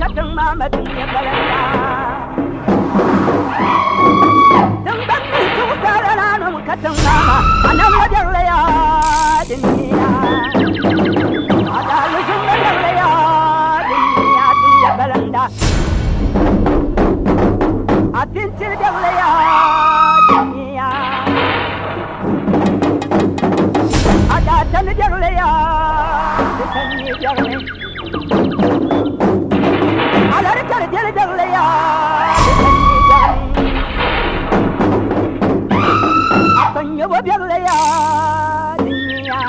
katiŋ maa ma tiŋ nyɛ balanda. Tiŋgbani ni zuɣusaa la naanum katiŋ maa ma a namla biɛrili yaa dunia. A daa luzumba biɛrili yaa dunia tiŋ nyɛ balanda. A pintiri biɛrili yaa dunia. A daa tani biɛrili yaa di tani biɛrili. A lari kari biɛli biɛrili yaa di tani biɛrili. A kpa nyɛbo biɛrili yaa dunia.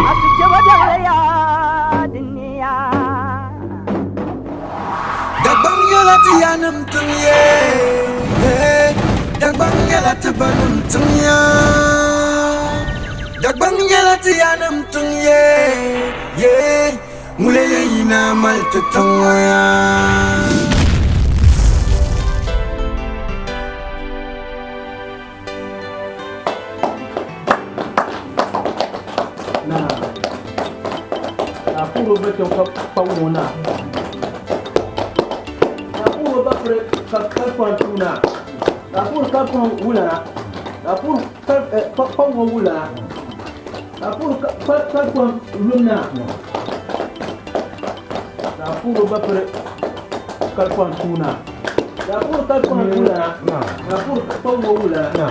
A suchɛbo biɛrili yaa dunia. Dagbaŋ nyɛla ti yanim tiŋ ye, Dagbaŋ nyɛla ti banim tiŋ ya. Dagbaŋ nyɛla ti yanim tiŋ ye, ye, Ŋuni yɛn yina mali ti tiŋ ŋɔ ya. Naa, ka a puhiri o ba kpɛm ka kpa ŋ-ŋɔ naa. Ka a puhiri o ba piri ka kali pɔhim tuui naa. Ka a puhiri kali pɔhim wulana. Ka a puhiri kpa ŋ-ŋɔ wulana. Ka a puhiri kali pɔhim lum naa. Ka a puhiri o ba piri kali pɔhim tuui naa. Ka a puhiri kali pɔhim wulana. Ka a puhiri kpa ŋ-ŋɔ wulana.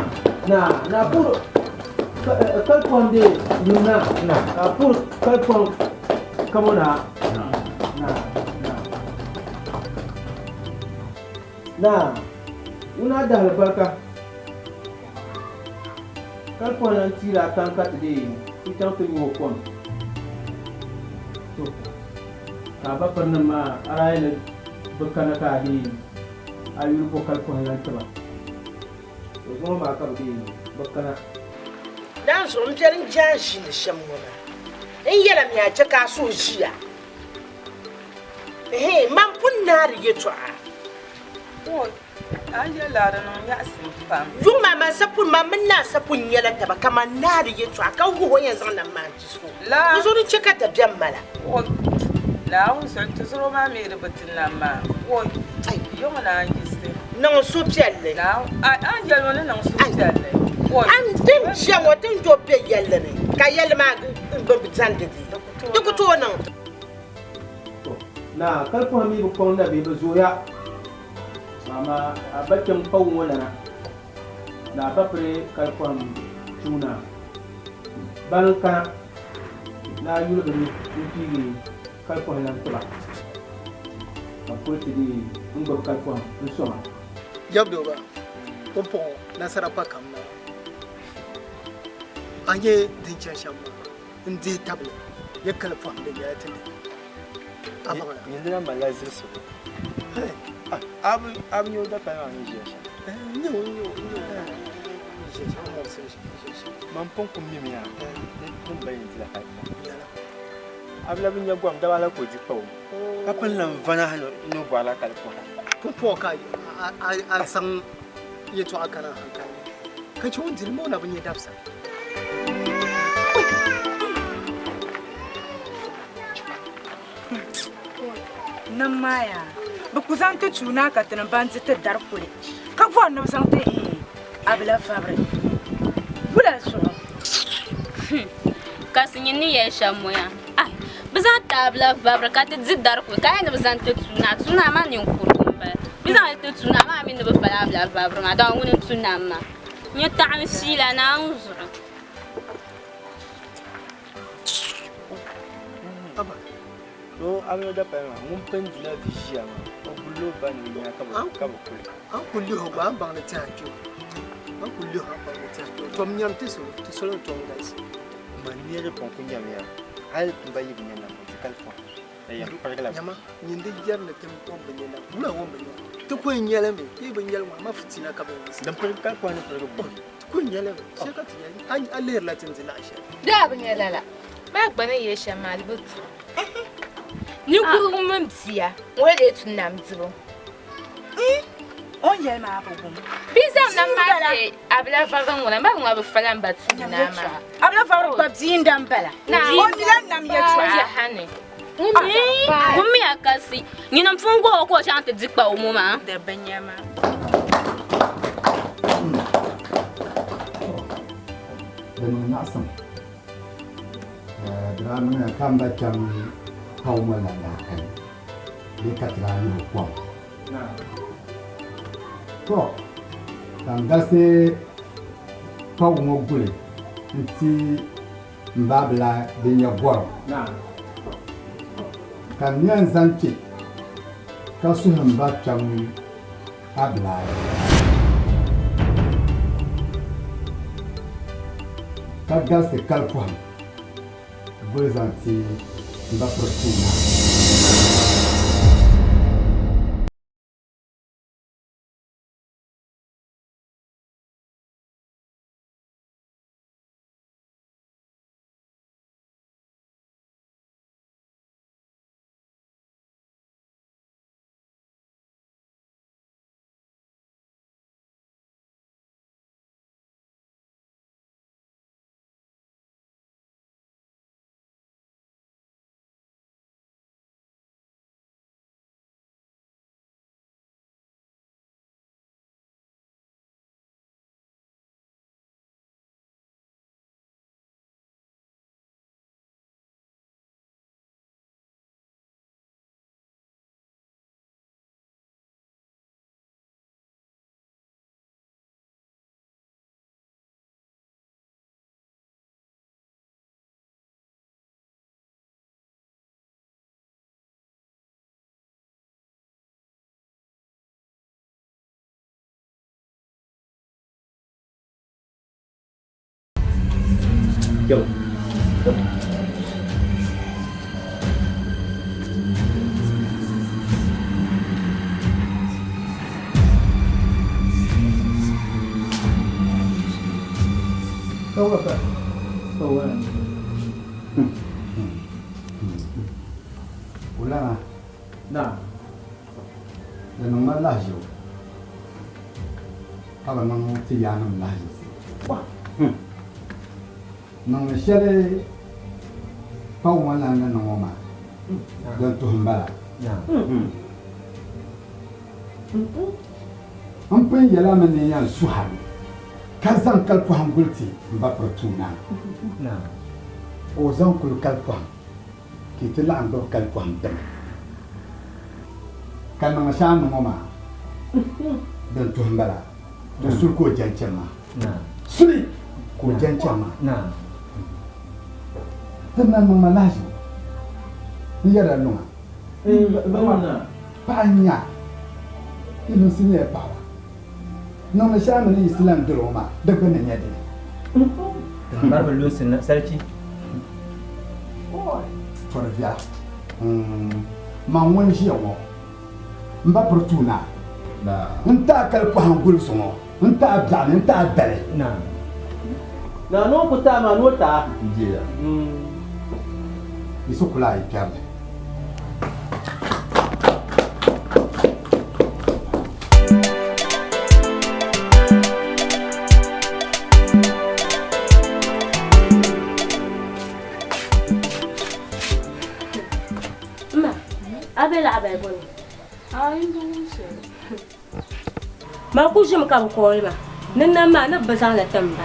Naa, ni a puhiri kali pɔhim dee lum naa. Ka a puhiri kali pɔhim kamo naa. Naa, ŋuna a dahili barika. Kali pɔhim lan tiila a tani ka ti dee ti chaŋ ti nyu o kom. To, ka a ba pirinim maa a daa yɛli ni bɛ kana ka a dee a yuli bo kali pɔhim lan ti ba. To zuŋɔ maa ka bɛ dee bɛ kana. Dinzuɣu m biɛri n je a ni ʒiindi shɛm ŋɔ maa. N yɛla mi a chɛ ka a suhu ʒiya. Ɛhɛn, man pun naai di yɛtɔɣa. A yɛla di niŋ nyaɣisim pam. Yuŋ maa man sapun, man mini naa sapun nyɛla taba ka man naai di yɛtɔɣa ka wuhi o yɛn zaŋ nam maa n-ti so. N zuɣu di chɛ ka dabiɛm mala. Woi, Naawuni zuɣu tizɔro maa mi di bi ti nam maa. Woi, yuŋ naan yiɣisi. Niŋ suhupiɛlli. Naawuni, a ni yɛli o ni niŋ suhupiɛlli. Woi. A ni din ʒiya ŋɔ ti ni tooi be yɛlli ni ka yɛlli maa bi zani dede, di ku tooi niŋ. To, naa, kali pɔhim mi bi kɔŋ na bee bɛ zooya. Amaa a ba kpɛm kpa ŋɔ lana, ni a ba piri kali pɔhim tuui naa. Bani n-kana ni a yuli bɛ ni m-piigi kali pɔhim lan ti ba, ka bɛ kuli ti dii n-gbibi kali pɔhim n-sɔŋ a. Jɛbdoba, pumpɔŋɔ nasara pa kam maa, a nya din chani shɛm maa n-dihi tabili ni kali pɔhim din nyɛla ti ni a baŋ la. Nyin dina malila zilisigu. A bi nya o dapali maa ni ʒiya shɛm? N nya o, n nya o, n nya o ni ʒiya shɛm, o muɣisiri ʒiya shɛm. Man pun ku mimi a ni m ba yɛn dila kali pɔhim. A bi labi nya gom daba la ka o di kpa o, ka pun lan vana hal ni o bɔrila kali pɔhim. Pumpɔŋɔ ka a zaŋ yɛtɔɣa kana hankali ni, ka chɛ o ni dili ma o na bi nya dabisa. Nam maa yaa, bɛ ku zaŋ ti tuui naa ka tinim ban di ti dari kuli, ka bɔri ni bɛ zaŋ ti Abila vabiri. Wula zuɣu? Kasi nyin ni yɛli shɛm ŋɔ yaa, ai, bɛ zaŋ ti Abila vabiri ka ti di dari kuli, ka yɛli ni bɛ zaŋ ti tuui naa, tuui naa maa ninkurigu m-bala. Bɛ zaŋ li ti tuui naa maa mi ni bɛ fali Abila vabiri maa, dama ŋuni n-tu nam maa. Nyɛ taɣim fiila Naawuni zuɣu. Aba. To a mini o dapali maa, ŋun pun dila vi ʒiya maa, o gulila o ba ni o nya ka bɛ kuli. A ni kul lihi o gba, a ni baŋ ni tɛha n-kpe o. A ni kul lihi o, a ni baŋ ni tɛha n-kpe o. Tom nyam ti salo, ti salo ni tom galisi. Man niriba pun kul nyamiya, hal m ba yi bi nya nam o di kali pɔhim. Di yɛn pirigila. Nyama, nyin di yɛri ni ti o bi nya nam, wula o bi nya? Ti ku yɛn nyɛli mi, yi bi nyɛli ŋɔ, amaa fitina ka bɛ yɛn Din pirigi kali pɔhim ni pirigi buyi. Ti ku yɛn nyɛli mi, shɛli ka ti nya, a lihirila ti ni di laɣ shɛli. Di a bi nya lala maa gba ni yɛli shɛm maa di bi tu. Ninkurigu mini bia ŋɔ lee tu nam dibu. O ni yɛli maa bi wum. Bɛ zaŋ nam maa ti Abila Vabiri ŋuna, m ba ŋɔ bi fala m ba tuuli naa maa. Abila Vabiri gba bia n-dan bala. O mila nam yɛltɔɣa. Gumiya kasi. Nyini m-pun guhi o ka o chaŋ ti di kpa o mo maa. Di bi nya ma. Di niŋ naɣisim. Di daa niŋya ka m ba kpɛm kpaŋ ŋɔ la daa kani bee ka ti daa nyuri kom. To, ka n galisi kpaŋ ŋɔ guli nti m baabila din nyɛ gɔrim. Ka n nya n-zaŋ kpe ka suhi m ba kpɛm Abilai. Ka galisi kali pɔhim guli zaŋ ti m ba piri tuuna. Yo. Wulana. Naam. Di niŋ ma lahiʒibu ka bi niŋ ti yaannim lahiʒibisi. Niŋmi shɛli pa ŋɔ lan ni niŋ o maa, din tuhi m-bala. M pun yɛl a mi ni n yɛn suh a mi, ka zaŋ kalipɔhim guli ti m ba piri tuui naa. Ka o zaŋ kuli kalipɔhim ka yi ti laɣim gbibi kalipɔhim dima, ka niŋ shɛli a ni niŋ o maa, din tuhi m-bala. To suli ka o jɛn chani maa. Suli ka o jɛn chani maa. Ti na niŋ ma lahiʒibu n yɛrila luŋa. Paɣa n-nya yi lunsi nyɛla paɣaba. Niŋmi shɛli a mi ni yi silan doli o maa, di gbunni nyɛ dini. Bari bi lunsi na salichi. To di viɛla. Man ŋun ʒiya ŋɔ m ba piri tuui naa. N ti a kali pɔhim guli zuŋɔ, n ti a biɛɣuni, n ti a dali. Naa ni o ku taai maa, ni o taai. Yi so ku lahi yi kpɛri li. Ma, a be laɣibali bɔni? Man ku ʒimi ka bɛ kooli ma ni nam maa ni bɛ bi zaŋ li ti m ba.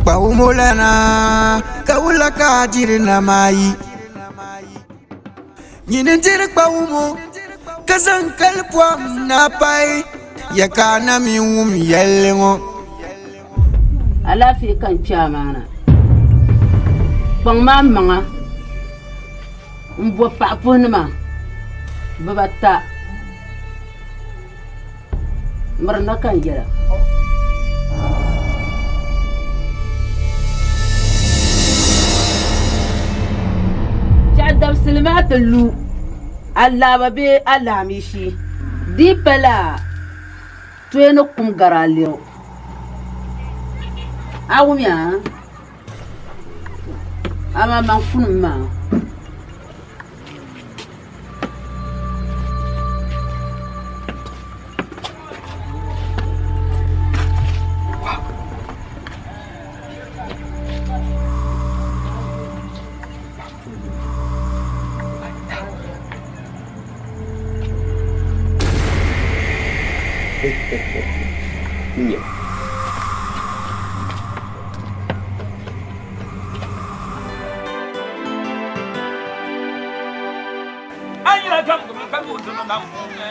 Kpawumolana ka wula ka diri na maayi nyini n-diri kpawumo ka zaŋ kali pɔhim na pahi ya ka a na mi wum yɛlli ŋɔ. Alaafee ka n kpe a maana. Kpaŋ maa maŋa m-bo paɣipuhinima bibata Mirina ka n yɛla. Biɛɣu dabisili maa ti lu alaaba bee alaamishi. Di yi pala tooi ni kum gari a liri o. A wumya? Amaa man kunim maa. Nya. A yila kam gumi ka lu dini nam puuni.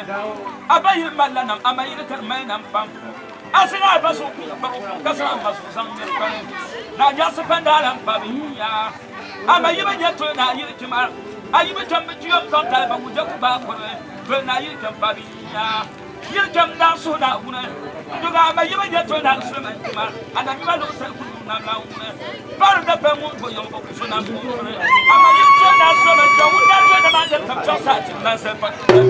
A ba yili malila nam, amaa yili ka di mali nam pam. A siŋ a ba so kuŋ kpabi kuŋ ka zaŋ a ma so zaŋ miri kpani. Naa Nyaɣisi Pandaa lan pa binya. Amaa yi bi nya toli naa yili kpima, a yi bi kpɛm bi kpiyo m-paŋ tali ba wuje ku baai kuri toli naa yili kpɛm pa binya. Yili kpɛm daa suhi Naawuni n-dugi a ma yi bi nya toli naa Suleman kpima, a na nyuma luɣisali ku yuŋ nam Naawuni. Paɣiri dapali ŋun go yiŋ bi ku so nam puuni. Amaa yi bi toli naa Suleman kpɛm ŋun daa toli nam a diri kam chaŋ saha ti lan sali pa kpɛri.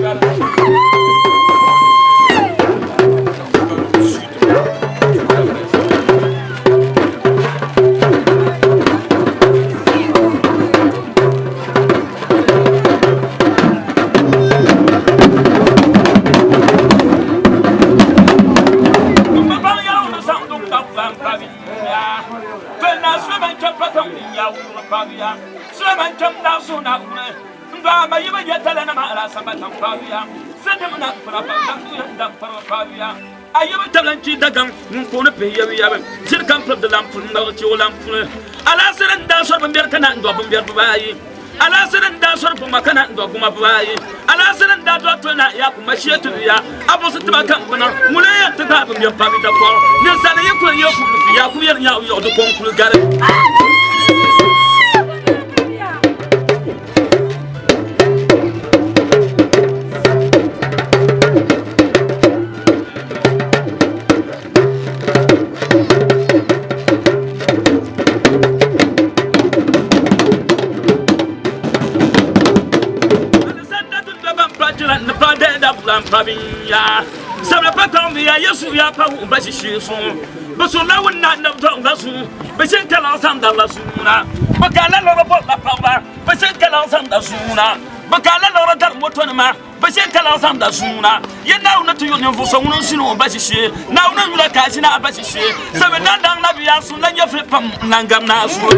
Ayibi tabila n-chi Dagaŋ ŋun kooni pihi yabiyabi ziri kam piri di lampuni ŋ-ŋarigi ti o lampuni. Alaasiri n-daa sɔri bimbɛri ka na n-dɔɣi bimbɛri bibaayi. Alaasiri n-daa sɔri guma ka na n-dɔɣi guma bibaayi. Alaasiri n-daa dɔɣi toli naa Yaakubu Mashia Tiliya Abusi tiba kam bina ŋuni n-yɛn ti gbaai bimbɛm pabi dakɔro. Ninsali yi kuli nyɛ kuɣu ni Yaakubu yɛri nyaɣu yiɣi di kɔŋ kuli gari. Sabila pa kaŋ biya Yesu ya pa wuhi ba shishee suŋ. Bɛ surila wun na annabi dɔɣim la suŋ. Bɛ shɛn ka laɣ zaŋ darila suuna. Bɛ kaala liɣiri bɔrila paɣiba. Bɛ shɛn ka laɣ zaŋda suuna. Bɛ kaala liɣiri dari motonima. Bɛ shɛn ka laɣ zaŋda suuna. Yɛ Naawuni ti yuri ninvuɣ so ŋun n-ʒini o ba shishee. Naawuni yula ka a ʒini a ba shishee. Sabila daŋdaŋ na bi yaa suŋ la nyɛvili pam n-lan gari naa zuɣu.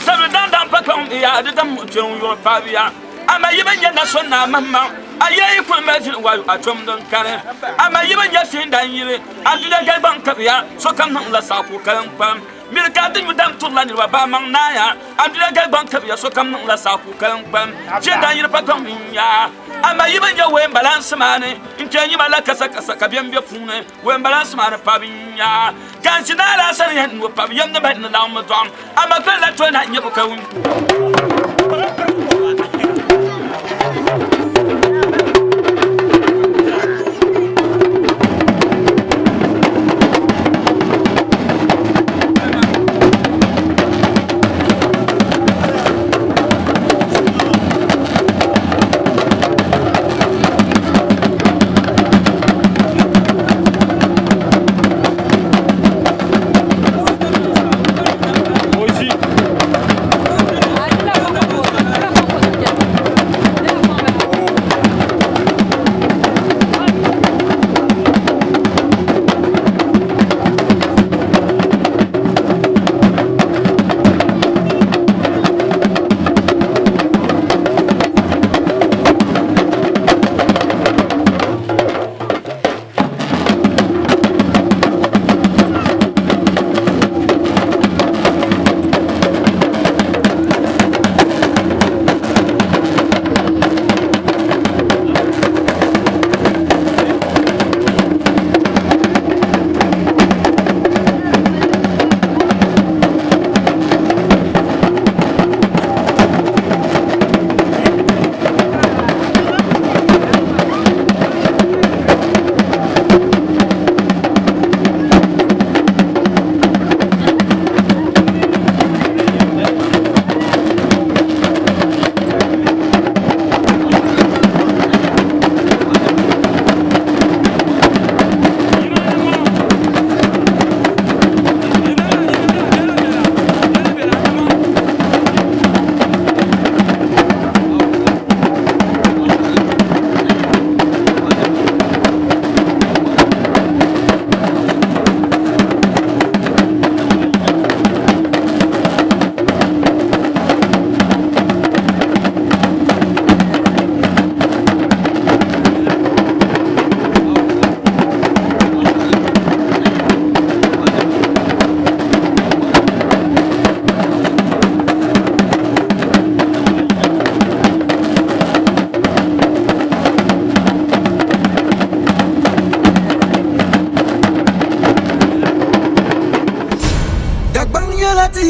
Sabili daŋdaŋ pa kpaŋ biya di dam kpɛŋ yuri pabiya ama yi bi nyɛ na so naa maŋmaŋ a yila yi kuli mali zili wayo a tom din kani ama yi bi nyɛ fiindan yili a dunia galibaŋ kabiya sokam niŋla saɣaku kalim kpalim miri ka di nyu dam turila niriba baa maŋ naaya a dunia galibaŋ kabiya sokam niŋla saɣaku kalim kpalim fiindan yili pa kpaŋ biya ama yi bi nyɛ ween balansi maani n kpɛ nyima la kasa kasa ka bɛn bɛ puuni ween balansi maani pa binya ka n ʒi naa laa sani yɛn no pa bi yɛm ni bɛ ni laɣim mi dɔɣim ama kpɛri la toli na nyɛ bu ka wun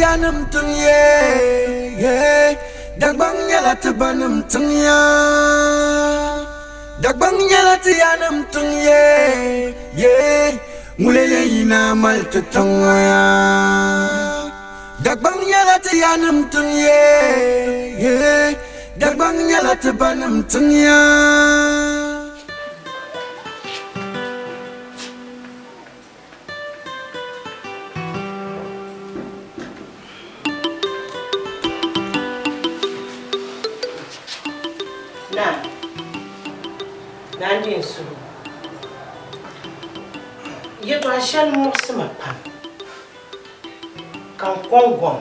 yanim tiŋ ye, ye. Dagbaŋ nyɛla ti banim tiŋ ya. Dagbaŋ nyɛla ti yanim tiŋ ye, ye. Ŋuli yɛn yina mali ti tiŋ ŋɔ ya. Dagbaŋ nyɛla ti yanim tiŋ ye, ye. Dagbaŋ nyɛla ti banim tiŋ ya. Naa, naa n-di n suhu. Yɛtɔɣ shɛli muɣisi ma pam, ka n kɔŋ gom,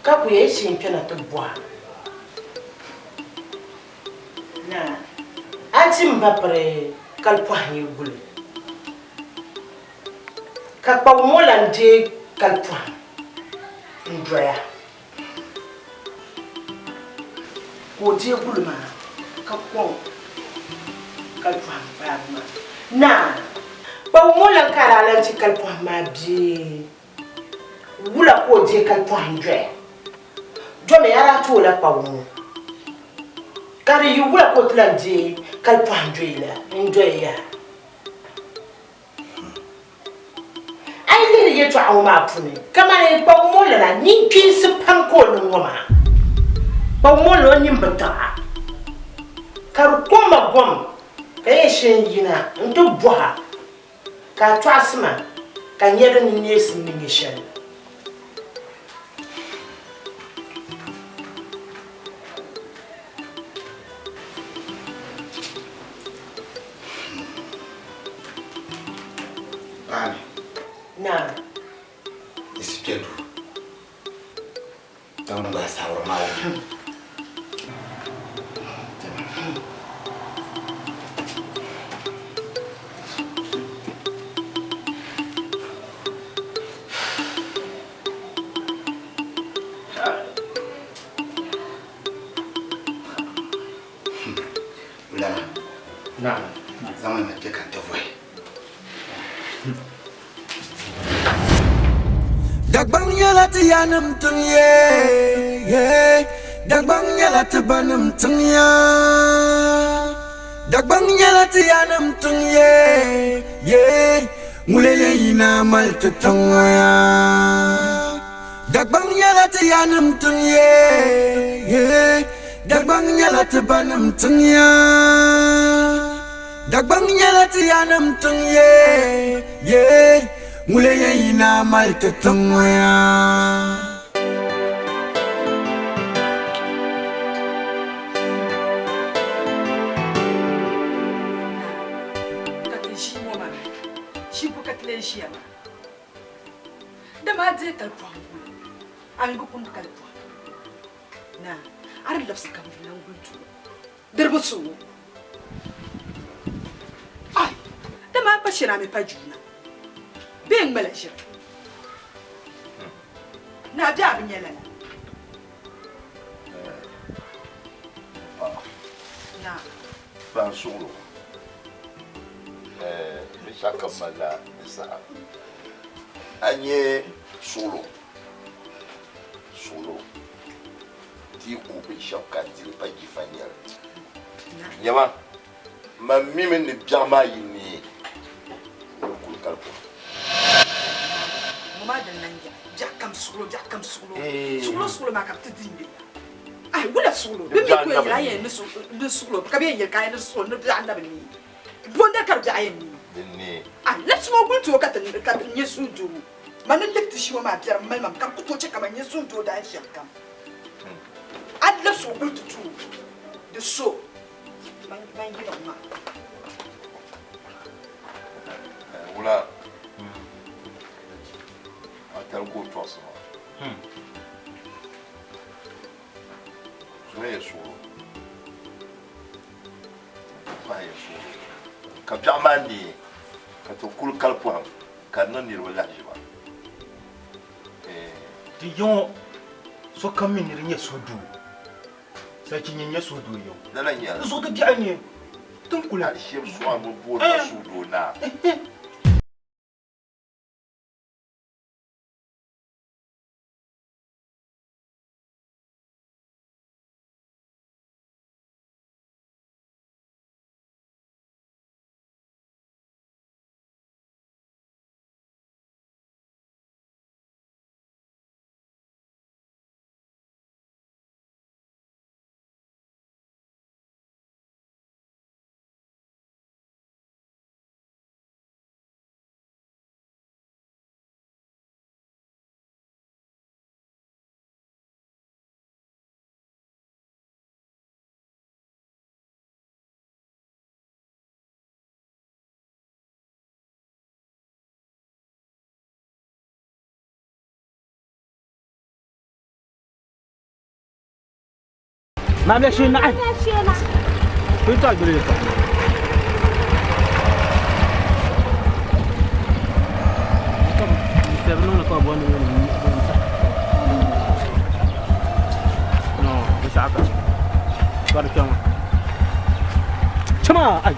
ka ku yɛn shee n-kpɛna ti bɔh a. Naa, a ti m ba piri kalipɔhim yi guli, ka kpabu ŋɔ lan deei kalipɔhim n-doya. Ka o deei guli maa ka kɔŋ kalipɔhim paabu maa. Naa, kpabu ŋɔ lan ka a daa lan ti kalipɔhim maa bee wula ka o deei kalipɔhim doya? Domi a daa ti o la kpabu ŋɔ, ka di yi wula ka o ti lan deei kalipɔhim n-doya yaha? A yi lihiri yɛtɔɣa ŋɔ maa puuni, kamani kpaŋmolana ninkpinsi pam ka o niŋ ŋɔ maa. Kpaŋmolana o nini bi tiɣa ka di kom ma gom ka yɛn shee n-yina nti bɔha ka a tɔɣisi ma ka n nya di ni neesim ni nyɛ shɛli. Baani. Naam. Isi kpɛ duu. Ka n gbahi saawara maa wuhi. Wulana. Naam. Zaŋmi ma kpe ka n ti vuhi. Dagbaŋ nyɛla ti yanim tiŋ ye, ye. Dagbaŋ nyɛla ti banim tiŋ ya. Dagbaŋ nyɛla ti yanim tiŋ ye, ye. Ŋuli yɛn yina mali ti tiŋ ŋɔ ya. Dagbaŋ nyɛla ti yanim tiŋ ye, ye. Dagbaŋ nyɛla ti banim tiŋ ya. Dagbaŋ nyɛla ti yanim tiŋ ye, ye. Ŋuli yɛn yina mali ti tiŋ ŋɔ ya. Ka ti ʒi ŋɔ maa, ʒi bo ka ti lee ʒiya maa? Dama a deei kali pɔhim guli, a mi bi kundi kali pɔhim. Naa, a di labisi ka m lan guli tuo. Di di bi suui. Ai, dama a pa shɛli a mi pa juuna. Bee n-ŋmala ʒiri. Naa, bɛ a bi nya lala. Naa. Ban suɣilo, binshɛɣu kam malila di saha. A nya suɣilo, suɣilo ti yi ku binshɛɣu ka dili pa jifa n-nyɛ li. Nyama, man mimi ni biɛɣu maa yi neei, o ni kuli kali pɔhim. Ŋɔ maa din lan yaɣi, biɛɣu kam suɣilo, biɛɣu kam suɣilo, suɣilo suɣilo maa ka bɛ ti di m-be ya. Ai, wula suɣilo? Bɛ mi ku yɛn yɛli a yɛn ni suɣilo, ka bɛ yɛn yɛli ka a yɛn ni suɣilo ni biɛɣu na bi neei. Bɔnda ka di biɛɣu yɛn neei. Ai, labisimi o guli ti o ka ti nya suhudoo. Man ni lihi ti ʒii ŋɔ maa biɛri m-mali ma mi ka di ku tooi chɛ ka man nya suhudoo dahin shɛli kam. A labisi o guli ti ti o, di so man yina ŋɔ maa. Wula a tali ka o tɔɣisi maa. So yɛ suɣulo pahi yɛ suɣulo ka biɛɣu maa neei ka ti kuli kali pɔhim ka di niŋ niriba lahiʒiba. Ti yiŋɔ sokam mi ni di nyɛ suhudoo sachi nyin nyɛ suhudoo yiŋ. Lala n-nyɛ li. Di zuɣu ti biɛɣu n-nyɛ tin kuli. Hali shɛba suɣa bi booni ma suhudoo naa. Maam la shee naɣi. Kuli tɔɣi gbiri yɛltɔɣa. Chama ai.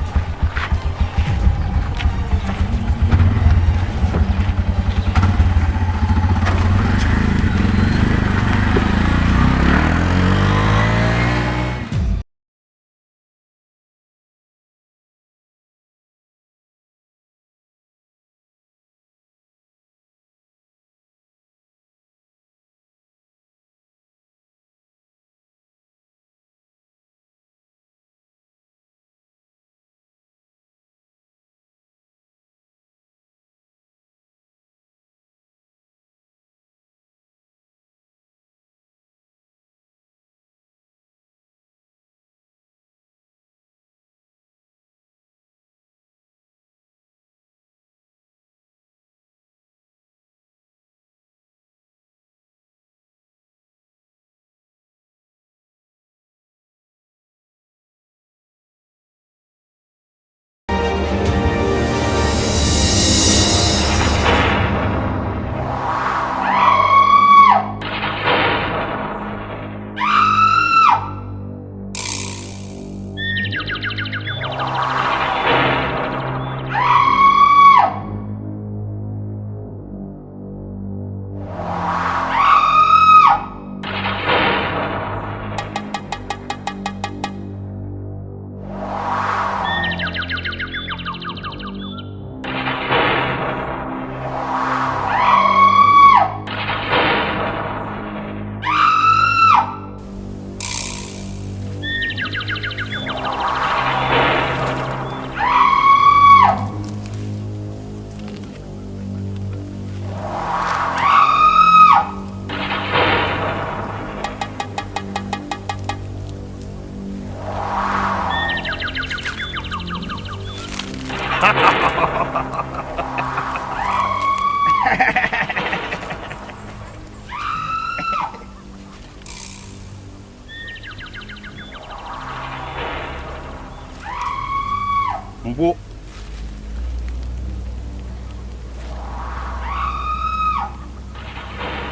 Mbo.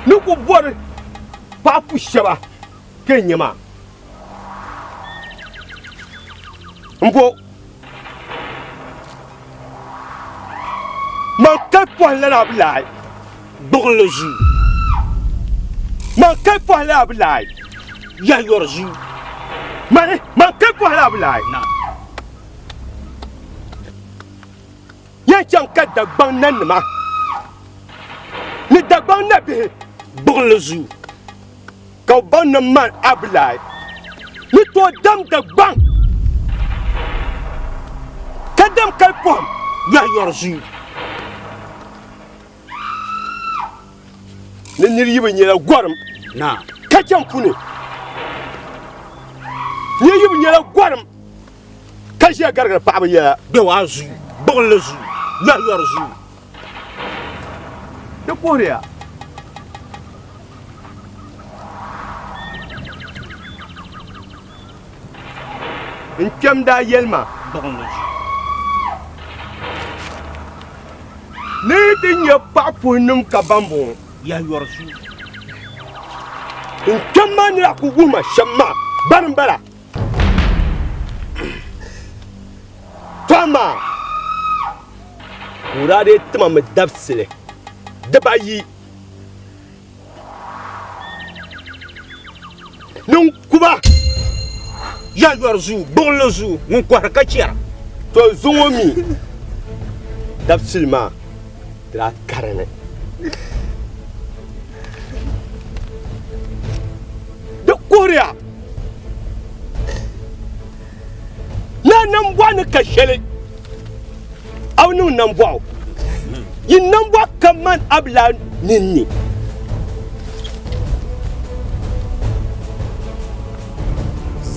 Ni ku bɔri paɣa shɛba ka n nyɛ maa. Mbo. Man ka pɔhim lana bi laai gbuɣinli zuu. Man ka pɔhim lana bi laai yɛhi yɔri zuu. Mani man ka pɔhim lana bi laai. Yɛn chaŋ ka Dagbaŋ nanima ni Dagbaŋ nabihi gbuɣinli zuu ka bɛ baŋ ni man Abilai ni tooi dam Dagbaŋ ka dam kali pɔhim yɔhi yɔri zuu ni nir yi bi nyɛla gɔrim ka chaŋ puni nir yi bi nyɛla gɔrim ka ʒiya garigiri paɣaba yɛla. Bɛ waa zuu, gbuɣinli zuu, yɔhi yɔri zuu. Di kuhiriya. N kpɛm daa yɛli ma. Gbuɣinli zuu. Ni yi ti nya paɣipuhinim ka bambɔŋɔ. Yɔhi yɔri zuu. N kpɛm maa ni daa kul wuhi ma shɛm maa, bani m-bala. To amaa ka o daa dii tima mi dabisili dibaayi ni n ku ba. Ya yɔri zuu, gbuɣinli zuu, ŋun kɔhiri ka chɛra. To zuŋɔ mi dabisili maa di daa kari ni. Di kuhiriya ni a nambɔɣu ni ka shɛli, a bi niŋ nambɔɣu. Yi nambɔɣu kaman a bi lahi ninni.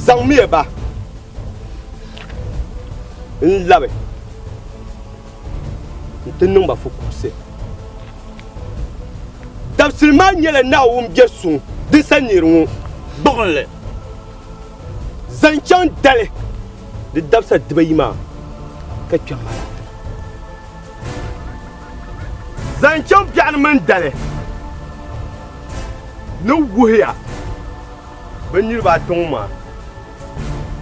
Zaŋmiya ba n-labi nti niŋ ba fukumsi. Dabisili maa nyɛla Naawuni biɛ suŋ din sa nir ŋɔ gbuɣinli. Zaŋ chaŋ dali di dabisa dibayi maa ka kpɛm maa daa ti. Zaŋ chaŋ biɛɣuni mini dali ni wuhiya bɛ niriba ata ŋɔ maa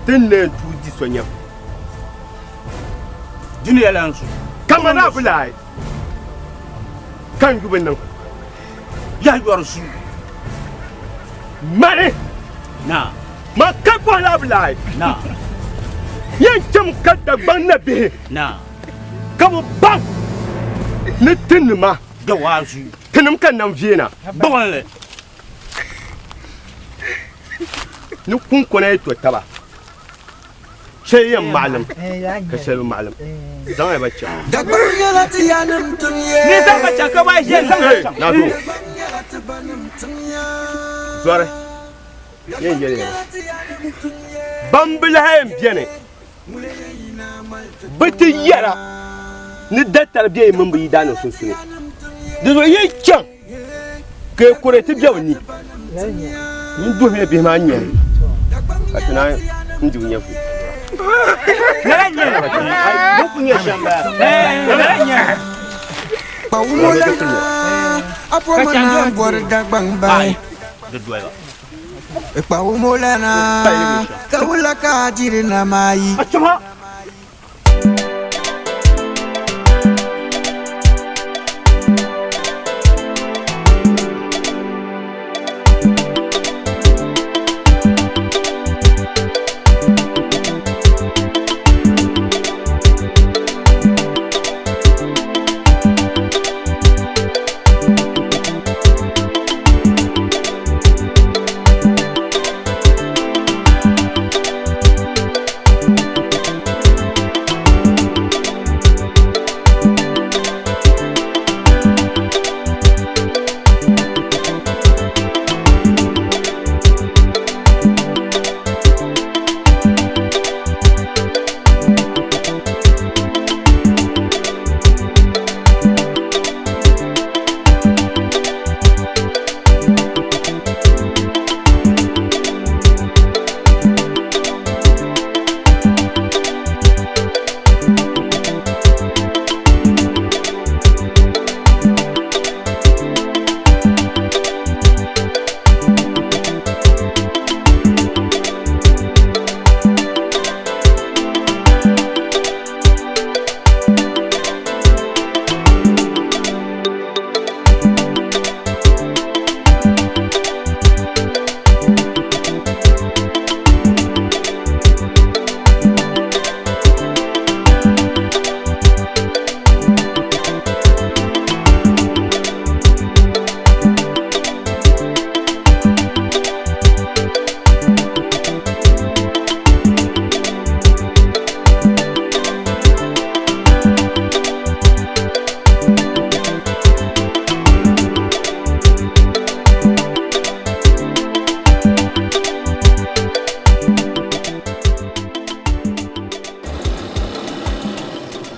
ti ni na yɛn tuui di so nyɛbu. Dunia lan zu. Kaman a bi lahi ka n yu bi niŋ. Yaha yɔri zu. Mani. Naa. Man ka bɔhi la a bi lahi. Naa. Yɛn cham ka Dagbaŋ nabihi. Naa. Ka bɛ baŋ ni tinima. Dawaa zu. Tinim ka nam viɛna. Gbuɣinli. Ni kunkona yi to taba. Shɛli yɛn maɣilim ka shɛli bi maɣilim. Zaŋ ya ba chaŋ. Dagbaŋ nyɛla ti yaannim tiŋ ye. Ni zaŋ ba chaŋ ka ba ʒe zaŋ ba chaŋ. Naa Doo, zɔri yɛn yɛli ya ban bi lahi yɛn beni bɛ ti yɛra ni datari be yi mini bɛ yidaannim sunsuuni. Di zuɣu yi chaŋ ka yi kuri ti be bɛ ni, yin duhimiya bihi maa nyɛhi ka ti naan di bɛ nyɛvuli. Lala n-nyɛ li. Bɛ ku nyɛ shɛm bala. Lala n-nyɛ li. Kpawumolana, a pɔmana bɔri Dagbaŋ bahi. Di doli ba. Kpawumolana, ka wula ka a diri nam ayi.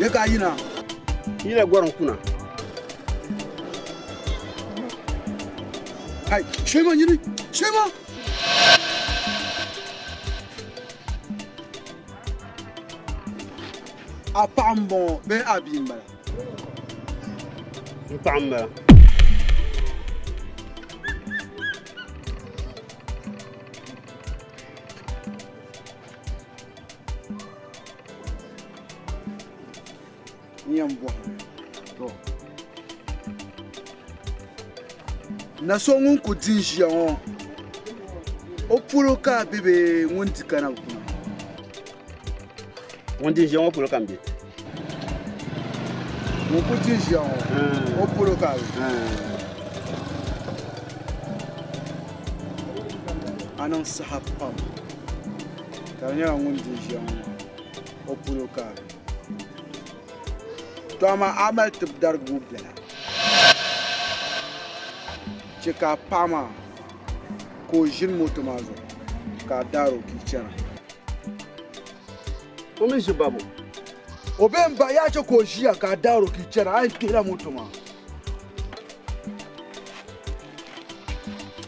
Ye ka yina? Yina gɔrim kuna. Hai, shema nyini, shema! A paɣa m-bɔŋɔ bee a bia m-bala? N paɣa m-bala. N yɛn bɔhimi, to na so ŋun ku di n-ʒiya ŋɔ, o polo ka a be bee ŋun di ka na bi kuna? Ŋun di n-ʒiya ŋɔ polo ka m be. Ŋun ku di n-ʒiya ŋɔ, o polo ka a be. A niŋ saha pam ka di nyɛla ŋun di n-ʒiya ŋɔ maa, o polo ka a be. To amaa a mali tib darigibu biɛla. Chɛ ka a paɣ maa ka o ʒini moto maa zuɣu ka a daar o ka yi chana. O mi ʒi babo. O be m-ba yaa chɛ ka o ʒiya ka a daar o ka yi chana, a yɛn kpihila moto maa.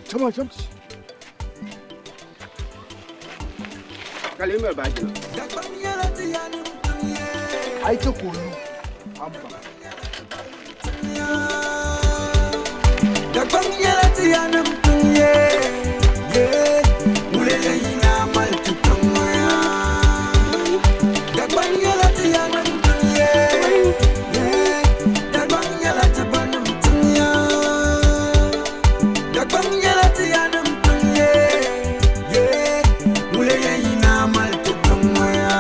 Chama, chama. Ka lee mali baaji na. A yi chɛ ka o lu, a ni baŋ. Dagbaŋ nyɛla ti yanim tiŋ ye, ye. Ŋuli yɛn yina mali ti tiŋ ŋɔ ya. Dagbaŋ nyɛla ti yanim tiŋ ye, ye. Dagbaŋ nyɛla ti banim tiŋ ya. Dagbaŋ nyɛla ti yanim tiŋ ye, ye. Ŋuli yɛn yina mali ti tiŋ ŋɔ ya.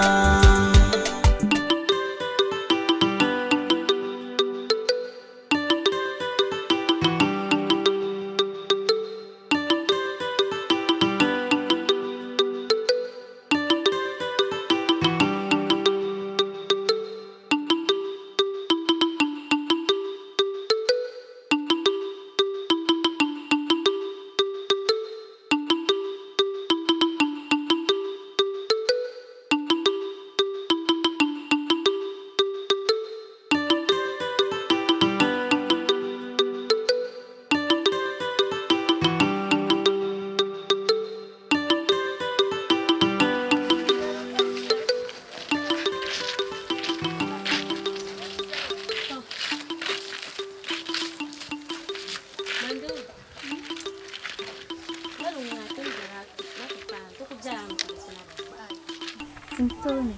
Tintooni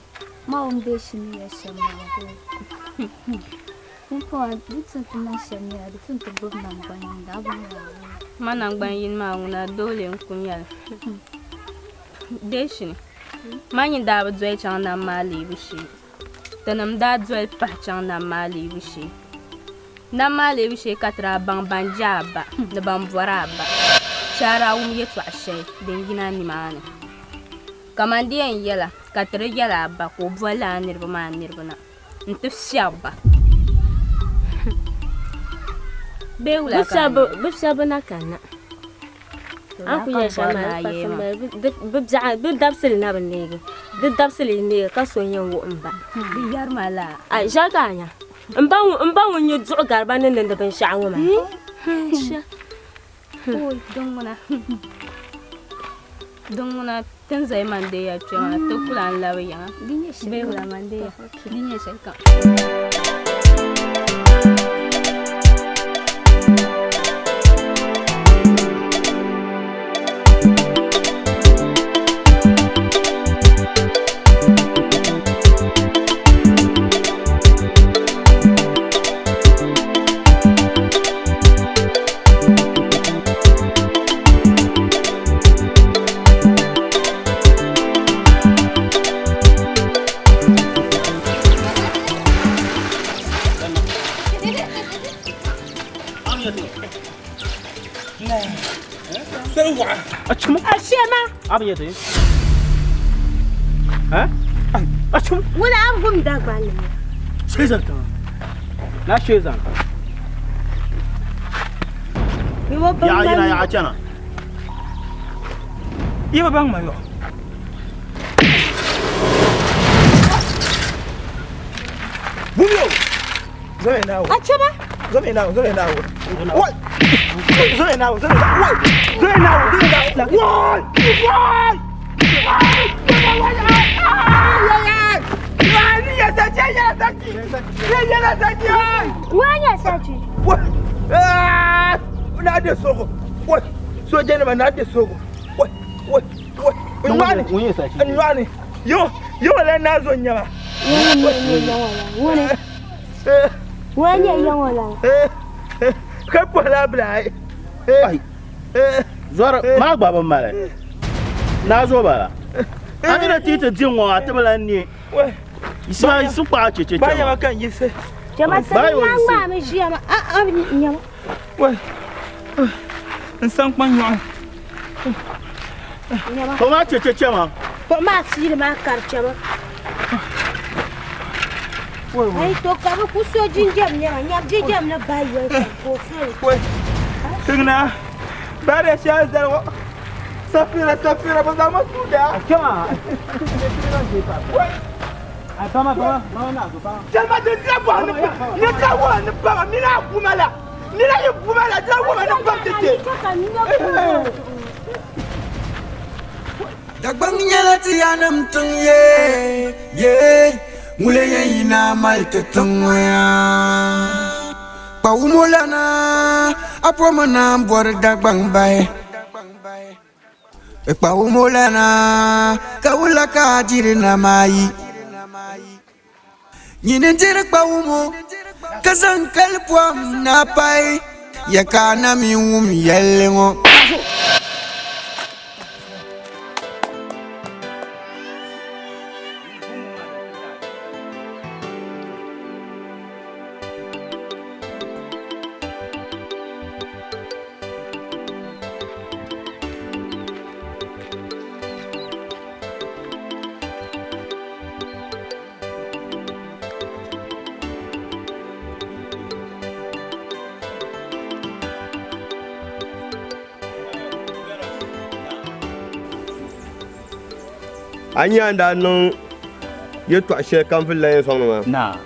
ma o ni be shini ya shɛm maa bee? Pumpɔŋɔ di tu ni ti niŋ shɛm nyɛla di tu ni ti gbubi naŋgban yini a bɔŋɔ maa wula? Ma naŋgban yini maa ŋuna doole n-ku nyɛli. Deeshini, ma nyin daa bi doli chaŋ nam maa leebu shee. Tinim daa doli pahi chaŋ nam maa leebu shee. Nam maa leebu shee ka ti daa baŋ ban je a ba ni ban bɔri a ba. Chɛ a daa wum yɛtɔɣ shɛli din yina nimaani. Kaman di yɛn yɛla ka ti di yɛl a ba ka o boli lala niriba maa niriba na nti fiɛbi ba. Bee wula ka a niŋ? Bɛ fiɛbi na kanna. A ni kuli yɛli shɛm maa di pa simbali. Bɛ dabisili na bi neegi. Di dabisili yi neegi ka so n-yɛn wuhi m ba. Bɛ yɛri ma laa. Ai, ʒe ka a nya. M ba ŋun nyɛ duɣu gariba ni niŋdi binshɛɣu ŋɔ maa. Oi, din ŋuna. Din ŋuna ti ni zali Mandeya kpe maa ti ku lan labi yiŋa. Bee wula Mandeya? Di nyɛ shɛlikam. Ashema. Wala an gum Dagbaŋ ni. Shezan tiŋa. Na Shezan. Yaɣa yina yaɣa chana. Yi bi baŋ ma yɔ. Bumio! Zome na wo. Achaba. Zome na wo, zome na wo. Wai! Zome na wo, zome na wo. Wai! Zome na wo, zome na wo. Wai! Wai! Zɔri maa gba bi mali. Naa zo bala. A mi na ti ti di ŋɔ a ti bi lan ne. Yisima yiɣisi kpaɣi cheche chɛma. Ba ka n yiɣisi. Chɛma sani yaa ŋmaa mi ʒiya ma a a nyɛma. Wai n san kpa nyɔɣu. Kpuɣi maa cheche chɛma. Kpuɣi maa fiili maa kari chɛma. Ayi to ka bi ku so jinjam nyɛma nyɛri jinjam ni bahi yoli shɛm ka o so li. Tiŋna baariya shɛli zaligu safira safira bi zaŋ ma tuuda. Jɛlima din dila bɔhi ni ni dila wɔhi ni bama mini a guma la nina yi guma la dila wɔhi ni bam ti te. Dagbaŋ nyɛla ti yaannim tiŋ ye, ye, ŋuli yɛn yina mali ti tiŋ ŋɔ yaa. Kpawumo lana, a pɔmi na m-bɔri Dagbaŋ bahi. Kpawumo lana, ka wula ka a diri nam ayi? Nyini n-diri kpawumo ka zaŋ kali pɔhim na pahi ya ka a na mi wum yɛlli ŋɔ. A nya n daa niŋ yɛtɔɣ shɛli kam vuli la yɛn sɔŋ ni maa?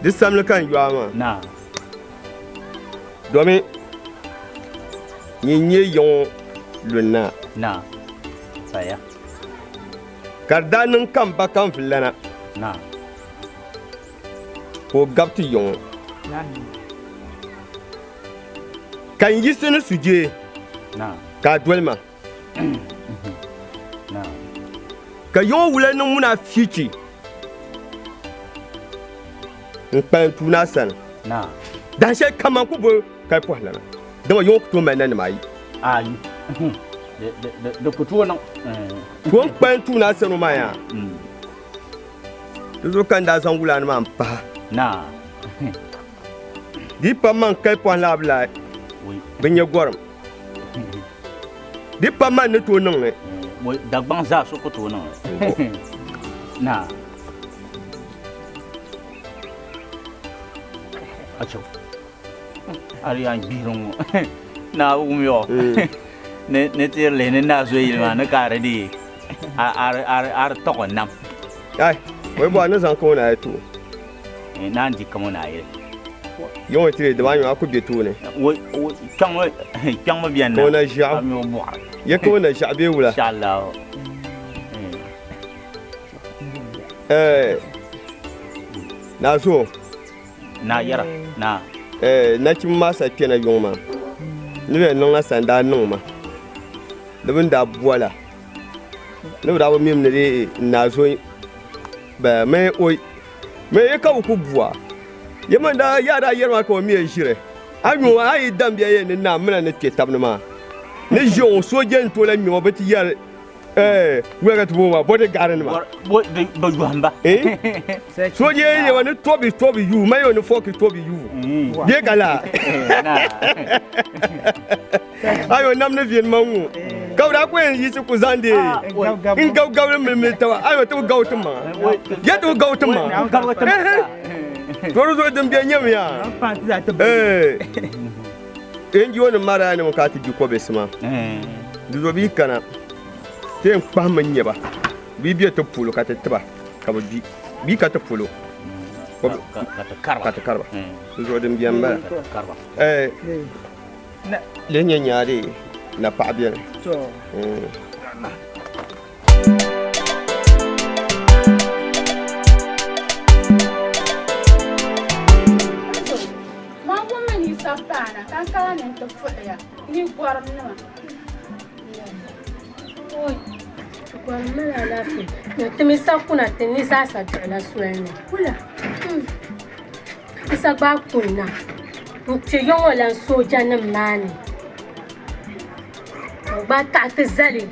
Di samli ka n yo a maa. Domi nyin n-nyɛ yiŋɔ lunnaa. Ka di daa niŋ ka m ba Kanvulana ka o gabi ti yiŋɔ ka n yiɣisi ni sujee ka a doli ma. Ka yiŋɔ wula niŋ munaafichi n-kpalim tuuni a sani. Dahinshɛli kam man ku bo kali pɔhilana, dama yiŋɔ ku tooi mali nanima ayi. Ayi. Di ku tooi niŋ. To n kpalim tuuni a sani maa yaa. Di zuɣu ka n daa zaŋ wulani maa m-pahi. Di yi pa man kali pɔhim la Abilai, bɛ nya gɔrim. Di pa man ni tooi niŋ li. Dagbaŋ zaa so ku tooi niŋ li. Naa. Acho. Ari yan gbihiri ŋɔ. Naa wum yɔ. Ni ti lihi ni naa zo yili maa ni ka a di dii a di tɔɣi nam. Ai, o bɔri ni zaŋ ka o na yi tooi. Naan di kam o na yili. Yiŋɔ tiri di maa nyɔ a ku be tooni. Kpɛŋ mi bɛni na. Ka o na ʒiɛɣu. Ya ka o na ʒiɛɣu bee wula? Inshallah. Eh, naa zo. Naa yɛra, naa. Eh, nachimba maa sa kpɛna yuŋ maa. Ni bɛ niŋla sandaa niŋ ma. Di bini daa bola. Ni bɛ daa bi mim ni di naa zo ba mi o mi yi ka bɛ ku bua. Yi mi daa yaa daa yɛri ma ka o mi ʒiri. A nyu a yi dam bɛ yɛn ni naa mina ni kpɛ tab ni maa. Ni ʒi o sooja n tooi la ŋmɛ o bɛ ti yɛri Eh, wula ka ti booni maa body guard nima. Bɛ yɔhim ba. Eh? Sooja yi yɛba ni tobi tobi yu, mayo ni fɔki tobi yu. Bee ka laa. Ayo nam ni viɛn ma ŋɔ. Ka bɛ daa ku yɛn yiɣisi ku zaŋ di n gabi gabili milimili taba. Ayo ti bi gabi ti maŋa. Ya ti bi gabi ti maŋa. To di zuɣu din bɛ nyɛmi yaa. Eh. NGO nim maa daa niŋmi ka a ti di kɔbesi maa. Di zuɣu bɛ yi kana ti yɛn kpahimmi nya ba. Bɛ yi be ti polo ka ti ti ba ka bɛ gbi. Bɛ yi ka ti polo ka ti kari ba. Di zuɣu din beni m-bala. Eh, lihi nyɛ nyaadi napaɣa beni. Man wummi ni Yisa paana ka n kana ni n ti puhi ya ni gɔrim nima. Oi, gɔrim mali alaafee. Ni ti mi sa kuna ti ni zaa sa duɣila soli ni. Wula? Yisa gbaai kunna n-kpe yɔŋɔ lan soojanim maa ni. Ka o gbaai taɣi ti zali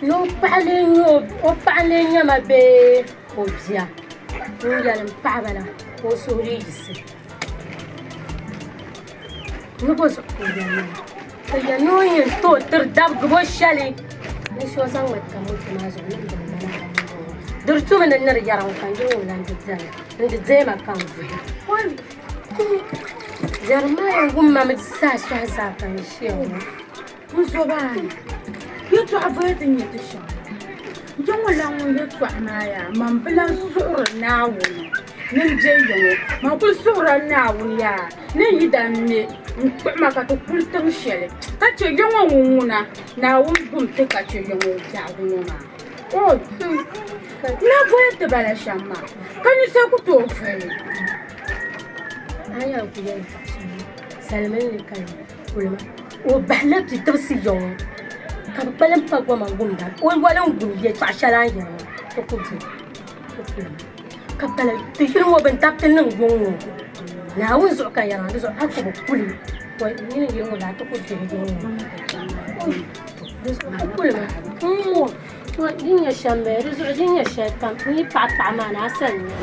ni o paɣa lee nyɛ o paɣa lee nyɛ ma bee o bia ŋun yɛli m paɣa bala ka o suhu dii yiɣisi ni bo zuɣu ka o yɛli maa o yɛli ni o yɛn tooi tiri dabigibo shɛli ni so zaŋ ma tam moto maa zuɣu ni n dini bala di di tumi ni ni di yɛra ŋɔ ka n yi ŋun lan di dɛli n di deei ma ka n vuhi Jɛrimaya wum ma mi zaa sɔhi zaa ka n ʒiya ŋɔ. N zobaani, yɛtɔɣa boli ti nyɛ ti shɛm. Yiŋɔ lan ŋun yɛtɔɣa maa yaa, man bi lan suhiri Naawuni ni m be yiŋɔ. Man kul suhirila Naawuni yaa ni n yi dan me N-kpuɣi ma ka ti kuli tiŋ shɛli ka chɛ ya ŋɔ ŋun ŋuna, Naawuni gum ti ka chɛ ya ŋɔ biɛhigu ŋɔ maa. Oi! Na voya ti bala shɛm maa, ka ninsal ku tooi voy li. A ni yɛn kuli yɛli paɣ shɛm maa, saliminli ka yi kuli maa. O bahila bidibisi ya ŋɔ ka bɛ kpalim pa goma gumda. O yoli n-gum yɛtɔɣ shɛli a ni yɛri ŋɔ, ti ku be ti kuli maa. Ka pala ti yuli ŋɔ bɛ ni tabiti niŋ yuŋ ŋɔ. Naawuni zuɣu ka n yɛri maa, di zuɣu a ku bi kuli o nyini yuli ŋɔ daa ti ku dihi yuŋ ŋɔ. Di zuɣu ku kuli ma. M-mo, di ni nyɛ shɛm m-bala, di zuɣu di ni nyɛ shɛlikam n yi paɣi paɣa maa ni a sani nya.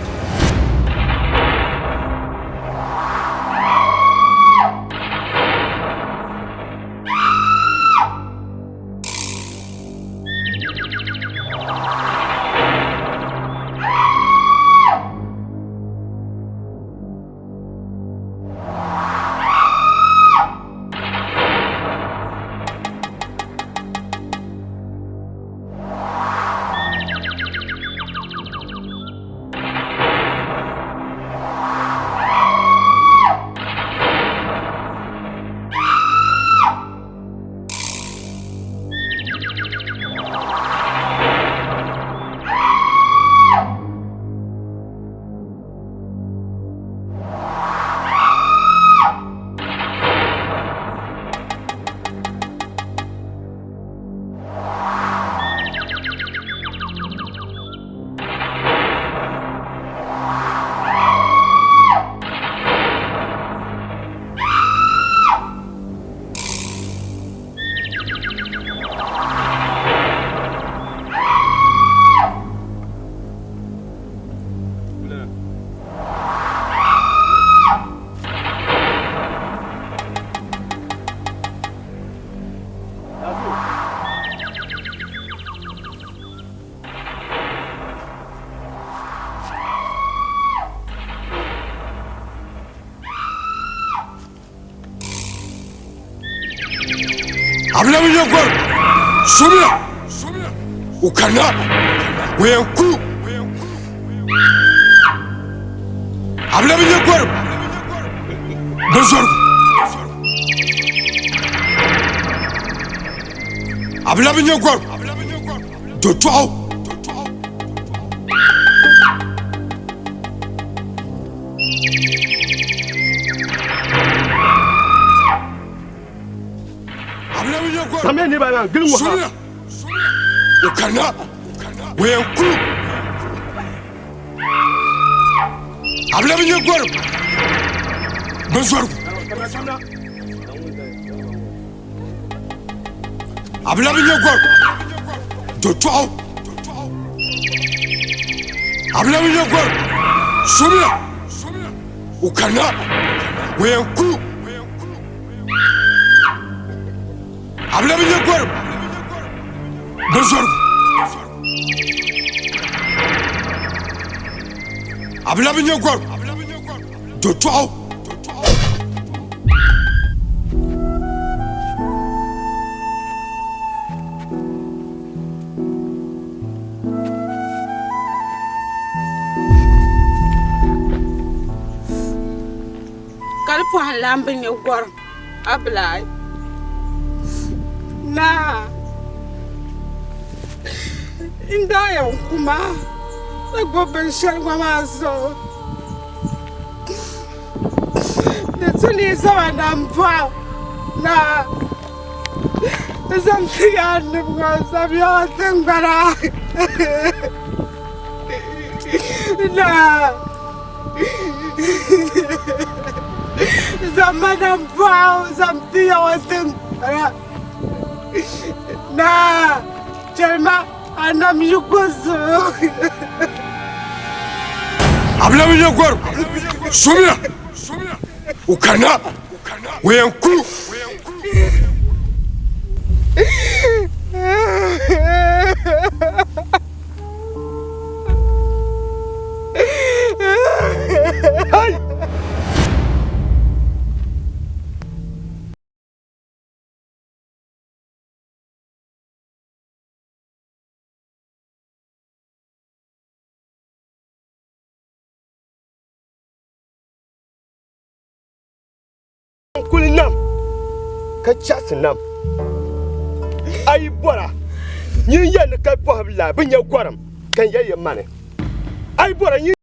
Abulabi nyɛ gɔri sumiya o kanna o yɛn ku Abulabi nyɛ gɔri bi zɔrigu Abulabi nyɛ gɔri do tɔɣu Samiya niriba ayi maa gili ŋɔ ha. O kanna o yɛn ku a bi labi nyɛ gɔrim bin zɔrigu a bi labi nyɛ gɔrim do tɔɣu a bi labi nyɛ gɔrim somiya o kanna o yɛn ku a bi labi nyɛ gɔrim bin zɔrigu a bi labi nyɛ gɔrim do tɔɣu Kali pɔhim lan bi nya gɔrim Abilai. Naa, n daa yɛn ku ma ni gbubi binshɛli ŋɔ maa zuɣu. Di tu ni yi zama nambɔɣu naa n-zaŋ ti yaannim ŋɔ n-zabiɛɣu tiŋgbana. Naa. Zaŋma nambɔɣu zaŋ ti Yawɛ tiŋgbana. Naa, chɛli ma a nam yiko zuɣu. A bi labi nyɛ gɔrim somiya o kanna o yɛn ku. Kuli Kuli nam ka chaɣisi nam. A yi bɔra, nyin yɛli ni kali pɔhim la bi nya gɔrim ka n yɛli ya mani. A yi bɔra, nyin.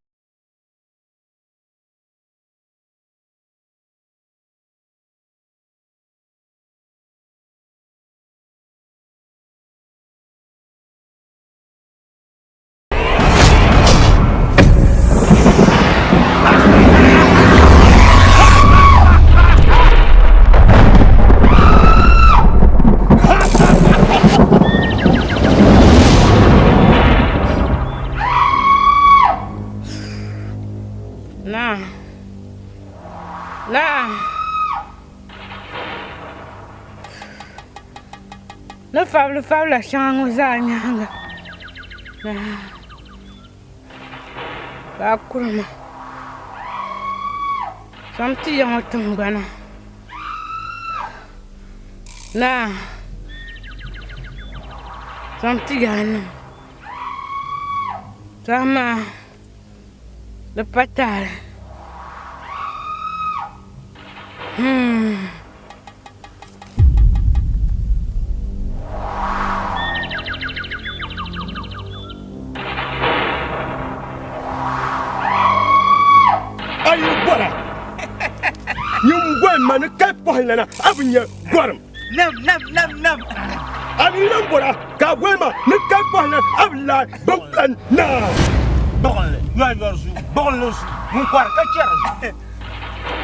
Naa. Naa. Ni fabili fabila shɛŋa ŋɔ zaa nyaaŋa ka a kuri ma zaŋ ti ya ŋɔ tiŋgbana naa zaŋ ti yaanima to amaa di pa taali. A yi bɔra, nyin boli ma ni kali pɔhim lana, a bi nya gɔrim. Nam, nam, nam, nam. A mi lan bɔra ka a boli ma ni kali pɔhim lana, a bi lahi bin kpani naa. Gbuɣinli, yɔri yɔri zu, gbuɣinli zu, ŋun kɔri ka chɛri zu.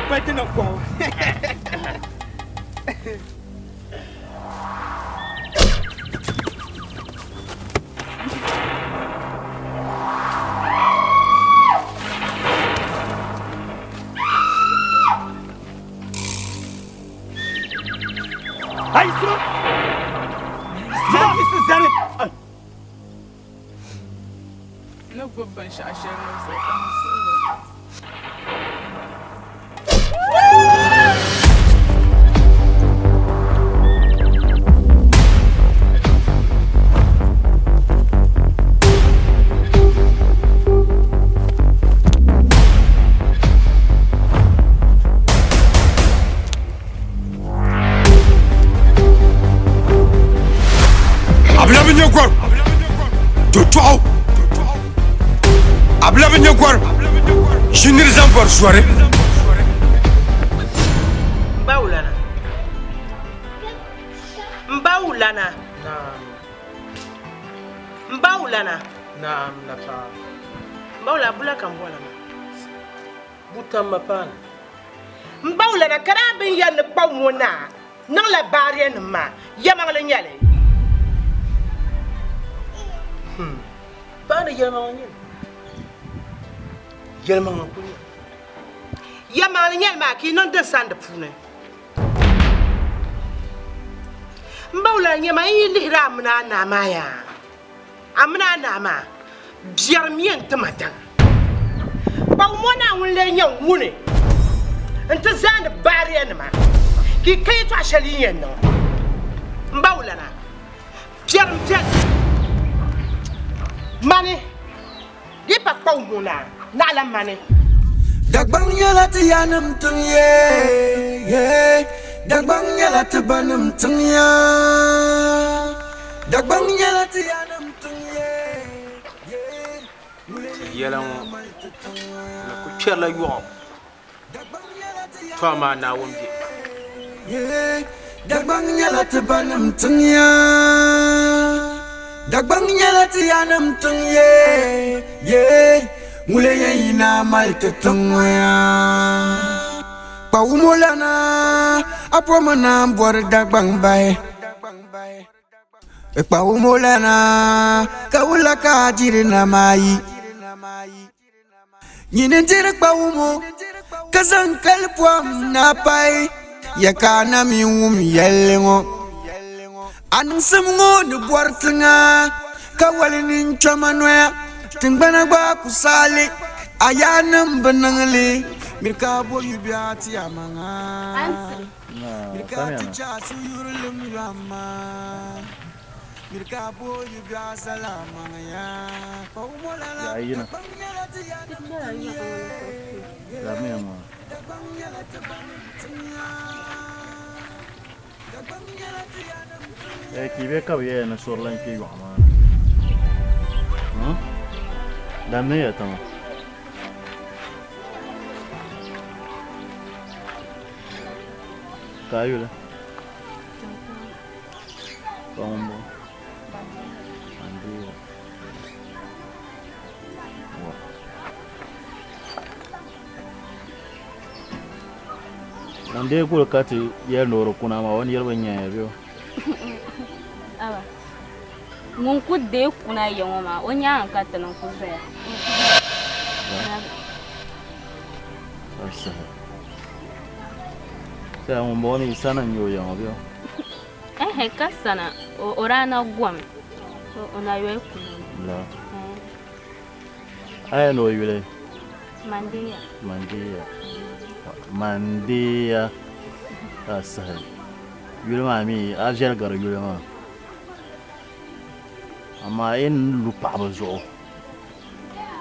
Kpɛti na kɔhu. Ayi sima. Sima. Yiɣisi zani. Ni gbubi binshɛɣu shɛli ŋɔ zuɣu ka n suhiri. A bi labi nyɛ gɔrim totɔɣu a bi labi nyɛ gɔrim ʒiniri zaŋ bɔri zɔri Bawulana. Bawulana. Bawulana. Naam nafa. Bawula bula kan bɔla ma. Buta ma paani. M bawulana ka daa bin yɛli ni kpaw ŋɔ naa niŋla baarianim maa yɛmaŋli nyɛli. Paani yɛlimaŋli nyɛli. Yɛlimaŋli n-kuli nyɛli. Yɛmaŋli nyɛli maa ka yi niŋ din sani di puuni. M bawulana nyɛma n yi lihiri a mini a naa maa yaa, a mini a naa maa biɛrim yɛn ti ma daŋa. Kpaŋ ŋɔ naa ŋun lee nyɛ ŋuni nti zaandi baarianima ka yi ka yɛtɔɣ shɛli yi yɛn niŋ m ba wulana biɛrim beni mani di pa kpaŋ ŋɔ naa naɣila mani. Dagbaŋ nyɛla ti yanim tiŋ yee, yee. Dagbaŋ nyɛla ti banim tiŋ yaa. Dagbaŋ nyɛla ti yanim tiŋ yee, yee. Ti yɛla ŋɔ ni ku kpɛrila yɔɣu, tɔ amaa Naawuni be. Dagbaŋ nyɛla ti banim tiŋ yaa. Dagbaŋ nyɛla ti yanim tiŋ yee, yee. Ŋuli yɛn yi na mali ti tiŋ ŋɔ yaa. Kpawumolana, a pɔmi na m-bɔri Dagbaŋ bahi. Kpawumolana, ka wula ka a diri nam ayi? Nyini n-diri kpawumo, ka zaŋ kali pɔhim na pahi, ya ka a na mi wum yɛlli ŋɔ. A niŋsim ŋɔ ni bɔri tiŋa, ka wali ninkpɛma noya, tiŋgbana gba ku saɣi li, a yaannim bi niŋ li, miri ka a bo yubiɛɣu ti amaŋa. Miri ka a ti chɛ a suhuyurilim yo amaŋa. Miri ka a bo yubiɛɣu zali amaŋa yaa. Kpawumolana, Dagbaŋ nyɛla ti yaannim tiŋ yee. Dagbaŋ nyɛla ti banim tiŋ yaa. Eh, ka yi be ka bɛ yɛya ni suri lan kpe yɔɣu maa ni. Hmm? Dammi ya tiŋa. Ka a yuli? Ka ŋun bɔŋɔ? Andeya. Wa. Ŋun dee kuli ka ti yɛli ni o di kuna maa o niriba n-nyɛ ya bɛ o? Aba, ŋun ku deei kuna ya ŋɔ maa o nyaaŋa ka ti niŋ ku zaya. Saha ŋun bɔŋɔ mi sana n-nyɛ o ya ŋɔ bɛ o? Ɛhɛ, ka sana o daa na gomi o na yoli kuli. La. A yɛli ni o yuli? Mandeya. Mandeya. Mandeya. Ka a sahi. Yuli maa mi a viɛli gari yuli maa. Amaa yi ni lu paɣaba zuɣu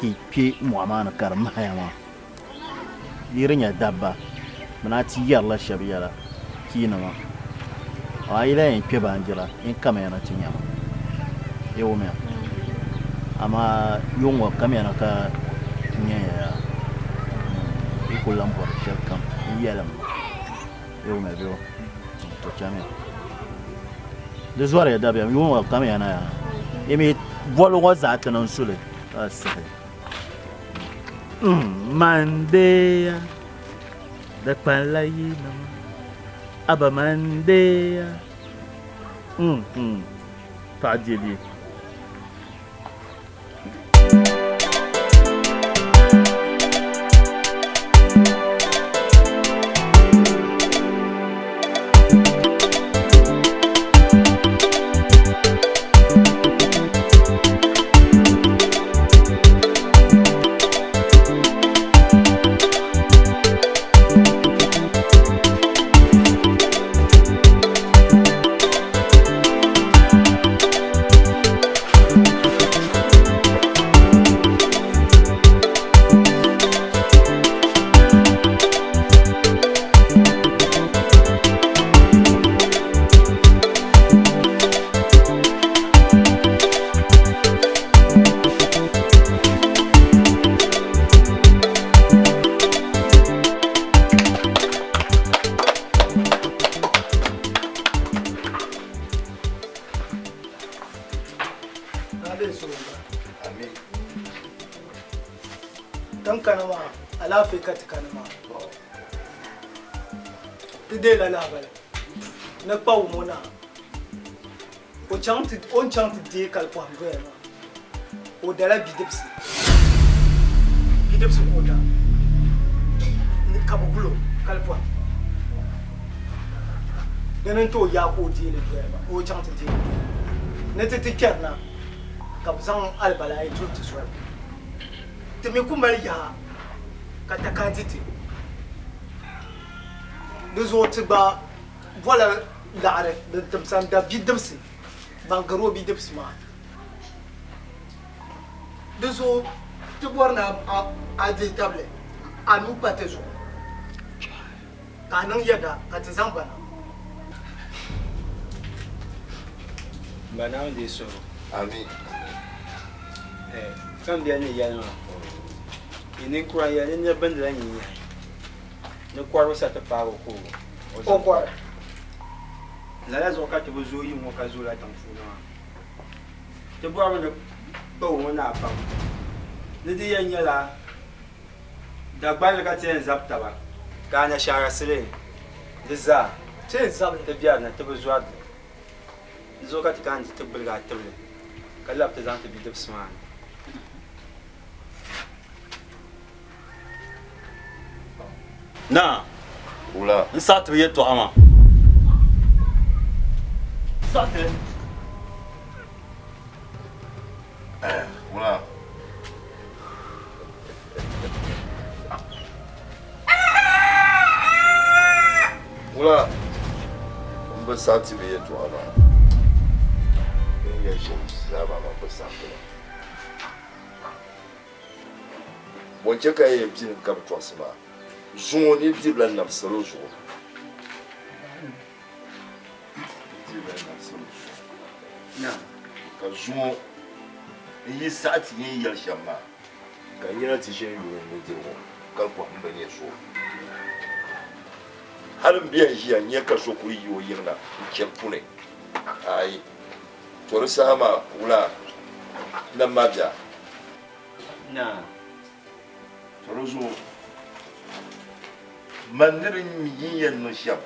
ka yi kpe mɔɣu maa ni ka di mahaya maa, yi di nya dabba, bɛ na ti yɛrila shɛba yɛla kiinima. Amaa yi lahi yɛn kpe baanjira, yin kamiya na ti nya ma. Yi wumya? Amaa yuŋ ŋɔ kamiya na ka ti nya ya yaa. Yi ku lan bɔri shɛlikam n-yɛlim ma. Yi wumya bee? To chamiya. Di zɔriya dabiɛm, yuŋ ŋɔ kamiya na yaa. Yi mi boli ŋɔ zaa ti niŋ suli ka siɣi. Mandeya, di kpanila yinima, Aba Mandeya, paɣa deli. Tin kana maa alaafee ka ti kana maa ti deela lahabali ni kpawumo naa o ni chaŋ ti deei kalipɔhim doya maa o dala bidibisi bidibisi ka o da ka bɛ gul o kalipɔhim dini n-ti o yaa ka o deei li doya maa o chaŋ ti deei li doya ni ti ti kpɛrina ka bɛ zaŋ alibalaayi tuhi ti soli. Ti mi ku mali yaa ka takai di ti. Di zuɣu ti gba bɔla laɣiri din timsa n-da bidibisi ban gari o bidibisi maa. Di zuɣu ti bɔri ni a dihi tabili a nuu pa ti zuɣu ka a niŋ yɛda ka ti zaŋ ba na. M ba Naawuni deei suhigu. Amin. Eh, ka m biɛli ni yɛli maa, yi ninkura n-yɛli ni nir bindila nyinyahi ni kɔribu sa ti paagi o ka o zaŋ O kɔri. Lala zuɣu ka ti bi zooi yiŋ ŋɔ ka zoola tiŋ puuni maa. Ti bɔrimi ni kpabu ŋɔ naai pam ni di yɛn nyɛla Dagbanli ka ti yɛn zabi taba. Ka anashaara sili di zaa Ti yɛn zabi li. Ti biɛri ni ti bi zɔri li. Di zuɣu ka ti kana nti ti gbiligi a tibili ka labi ti zaŋ ti bidibisi maa ni. Naa, Wula? N saɣi ti bi yɛtɔɣa maa. Saɣi ti li. Wula? Wula? M bi saɣi ti bi yɛtɔɣa maa. Bɛ ni yɛli shɛm zaa maa man bi saɣi ti li. Bɔ n-chɛ ka yi yɛn pilim ka bi tɔɣisi maa? Zuŋɔ ni dirila nam salo zuɣu. Ka zuŋɔ n yi saɣi ti yɛn yɛli shɛm maa, ka n yina ti ʒini yuuni nudirigu kalikɔhi m bi nya so. Hal m bɛn ʒiya n-nya ka so kul yi o yiŋ na n-chani puni. Aai, to di saha maa wula nam maa bia? Naa. To di zuɣu man ni di mi yi yɛn niŋ shɛm.